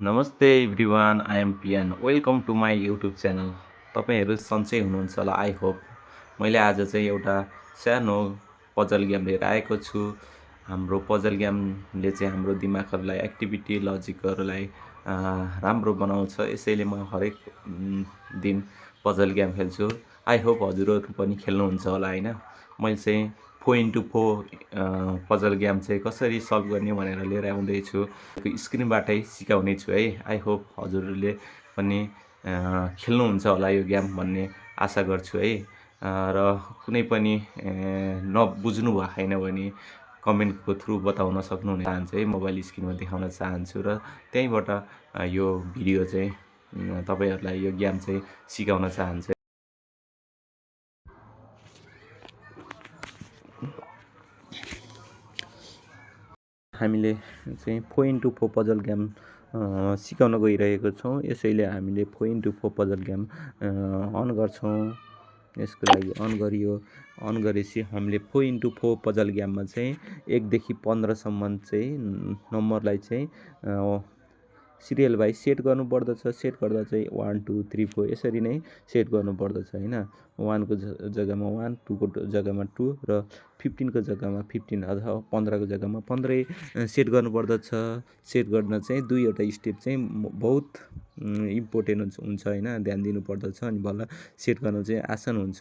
नमस्ते everyone, I am Piyan. Welcome to my YouTube channel. तपाईँहरू सन्चै हुनुहुन्छ होला, आई होप। मैले आज चाहिँ एउटा सानो पजल गेम लिएर आएको छु। हाम्रो पजल गेमले चाहिँ हाम्रो दिमागहरूलाई, एक्टिभिटी, लजिकहरूलाई राम्रो बनाउँछ। यसैले म हरेक दिन पजल गेम खेल्छु। आई होप हजुरहरू पनि खेल्नुहुन्छ होला होइन। मैले चाहिँ 4x4 पजल गेम चाहिँ कसरी सल्भ गर्ने भनेर लिएर आउँदैछु। स्क्रिनबाटै सिकाउने छु है। आई होप हजुरहरूले पनि खेल्नुहुन्छ होला यो गेम भन्ने आशा गर्छु है। र कुनै पनि नबुझ्नु भएको छैन भने कमेन्टको थ्रु बताउन सक्नुहुनेछ। चाहन्छु है, मोबाइल स्क्रिनमा देखाउन चाहन्छु र त्यहीँबाट यो भिडियो चाहिँ तपाईँहरूलाई यो गेम चाहिँ सिकाउन चाहन्छु। हामीले चाहिँ 4x4 पजल गेम सिकाउन गइरहेको छौँ। यसैले हामीले 4x4 पजल गेम अन गर्छौँ। यसको लागि अन गरेपछि हामीले 4x4 पजल गेममा चाहिँ 1 देखि 15 सम्म चाहिँ नम्बरलाई चाहिँ सिरियल वाइज सेट गर्नुपर्दछ। सेट गर्दा चाहिँ 1 2 3 4 यसरी नै सेट गर्नुपर्दछ होइन। 1 को जग्गामा 1, 2 को जग्गामा 2 र 15 को जग्गामा 15 अथवा 15 को जग्गामा 15 सेट गर्नुपर्दछ। सेट गर्न चाहिँ दुईवटा स्टेप चाहिँ बहुत इम्पोर्टेन्ट हुन्छ होइन, ध्यान दिनुपर्दछ। अनि बल्ल सेट गर्न चाहिँ आसान हुन्छ।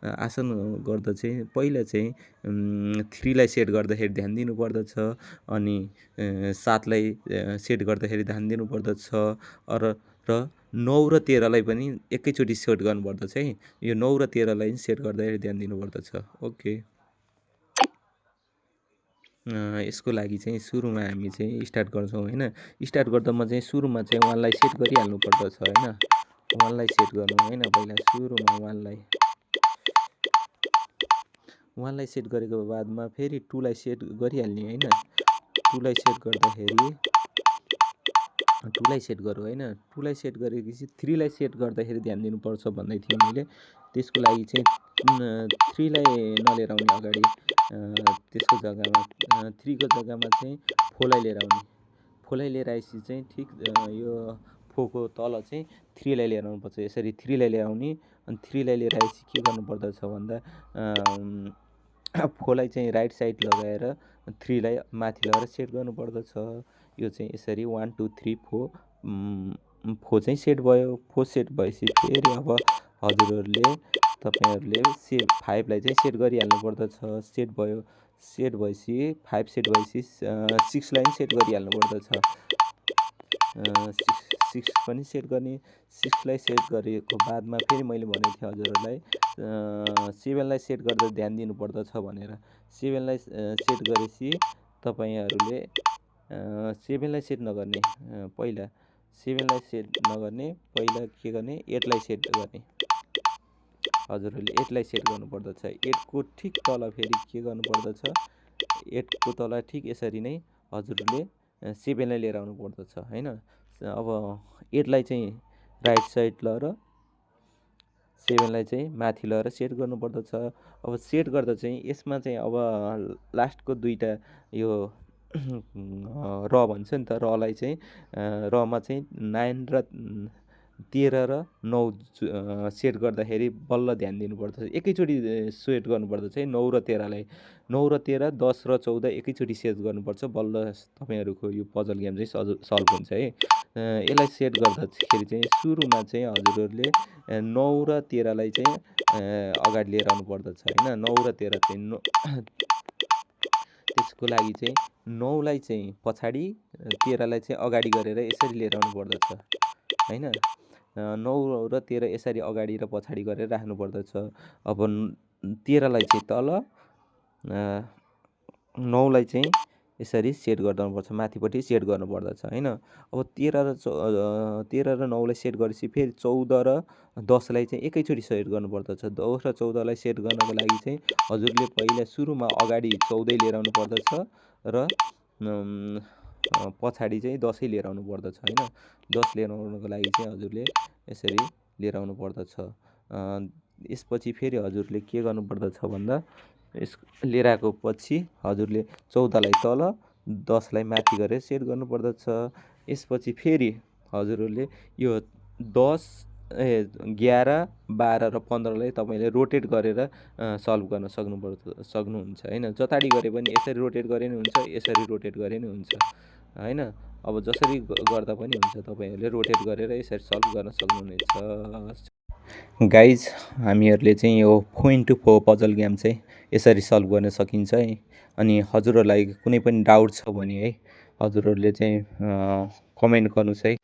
आसान गर्दा चाहिँ पहिला चाहिँ 3 लाई सेट गर्दाखेरि ध्यान दिनुपर्दछ। अनि 7 लाई सेट गर्दाखेरि ध्यान दिनुपर्दछ। र 9 र 13 लाई पनि एकैचोटि सेट गर्नुपर्दछ है। यो 9 र 13 लाई सेट गर्दाखेरि ध्यान दिनुपर्दछ। ओके, यसको लागि चाहिँ सुरुमा हामी चाहिँ स्टार्ट गर्छौँ होइन। स्टार्ट गर्दा म चाहिँ सुरुमा चाहिँ 1 लाई सेट गरिहाल्नु पर्दछ होइन। 1 लाई सेट गर्नु होइन, पहिला सुरुमा 1 लाई सेट गरेको बादमा फेरि 2 लाई सेट गरिहाल्ने होइन। 2 लाई सेट गर्दाखेरि 2 लाई सेट गरौँ होइन। 2 लाई सेट गरेपछि 3 लाई सेट गर्दाखेरि ध्यान दिनुपर्छ भन्दै थिएँ मैले। त्यसको लागि चाहिँ 3 लाई नलिएर आउने अगाडि, त्यसको जग्गामा 3 को जग्गामा चाहिँ 4 लाई लिएर आउने। 4 लाई लिएर आएपछि चाहिँ ठिक यो 4 को तल चाहिँ 3 लाई लिएर आउनुपर्छ। यसरी 3 लाई लिएर आउने। अनि 3 लाई लिएर आएपछि के गर्नुपर्दछ भन्दा 4 लाई चाहिँ राइट साइड लगाएर 3 लाई माथि लगाएर सेट गर्नुपर्दछ। यो चाहिँ यसरी 1 2 3 4 4 चाहिँ सेट भयो। 4 सेट भएपछि फेरि अब तपाईँहरूले 5 लाई चाहिँ सेट गरिहाल्नु पर्दछ। सेट भयो। सेट भएपछि 5 सेट भएपछि 6 लाई सेट गरिहाल्नु पर्दछ। 6 पनि सेट गर्ने। 6 लाई सेट गरेको बादमा फेरि मैले भनेको थिएँ हजुरहरूलाई 7 लाई सेट गर्दा ध्यान दिनुपर्दछ भनेर। 7 लाई सेट गरेपछि तपाईँहरूले 7 लाई सेट नगर्ने, पहिला 7 लाई सेट नगर्ने, पहिला के गर्ने 8 लाई सेट गर्ने। हजुरहरूले 8 लाई सेट गर्नुपर्दछ। 8 को ठिक तल फेरि के गर्नुपर्दछ, 8 को तल ठिक यसरी नै हजुरहरूले 7 लाई लिएर आउनु पर्दछ होइन। अब 8 लाई चाहिँ राइट साइड लगेर 7 लाई चाहिँ माथि लगेर सेट गर्नुपर्दछ। अब सेट गर्दा चाहिँ यसमा चाहिँ अब लास्टको दुईवटा यो र भन्छ नि त, रलाई चाहिँ रमा चाहिँ 9 र 13 र 9 सेट गर्दाखेरि बल्ल ध्यान दिनुपर्दछ। एकैचोटि सेट गर्नुपर्दछ है 9 र 13 लाई। 9 र 13, 10 र 14 एकैचोटि सेट गर्नुपर्छ, बल्ल तपाईँहरूको यो पजल गेम चाहिँ सल्भ हुन्छ है। यसलाई सेट गर्दाखेरि चाहिँ सुरुमा चाहिँ हजुरहरूले 9 र 13 लाई चाहिँ अगाडि लिएर आउनु पर्दछ होइन। 9 र 13 चाहिँ त्यसको लागि चाहिँ 9 लाई चाहिँ पछाडि, 13 लाई चाहिँ अगाडि गरेर यसरी लिएर आउनु पर्दछ होइन। 9 र 13 यसरी अगाडि र पछाडि गरेर राख्नु पर्दछ। अब 13 लाई चाहिँ तल, 9 लाई चाहिँ यसरी सेट गर्नुपर्छ, माथिपट्टि सेट गर्नुपर्दछ होइन। अब 13 र 9 लाई सेट गरेपछि फेरि 14 र 10 लाई चाहिँ एकैचोटि सेट गर्नुपर्दछ। 10 र 14 लाई सेट गर्नको लागि चाहिँ हजुरले पहिला सुरुमा अगाडि 14 लिएर आउनु पर्दछ र पछाडि चाहिँ 10 लिएर आउनु पर्दछ होइन। 10 लिएर आउनुको लागि चाहिँ हजुरले यसरी लिएर आउनु पर्दछ। यसपछि फेरि हजुरले के गर्नुपर्दछ भन्दा लिएर आएको पछि हजुरले 14 लाई तल, 10लाई माथि गरेर सेट गर्नुपर्दछ। यसपछि फेरि हजुरहरूले यो 10 11 12 र 15लाई तपाईँले रोटेट गरेर सल्भ गर्न सक्नुहुन्छ होइन। जताडि गरे पनि यसरी रोटेट गरे नि हुन्छ, यसरी रोटेट गरे नि हुन्छ होइन। अब जसरी गर्दा पनि हुन्छ, तपाईँहरूले रोटेट गरेर यसरी सल्भ गर्न सक्नुहुनेछ। गाइज, हामीहरूले चाहिँ यो 4x4 पजल गेम चाहिँ यसरी सल्भ गर्न सकिन्छ है। अनि हजुरहरूलाई कुनै पनि डाउट छ भने है हजुरहरूले चाहिँ कमेन्ट गर्नुहोस् है।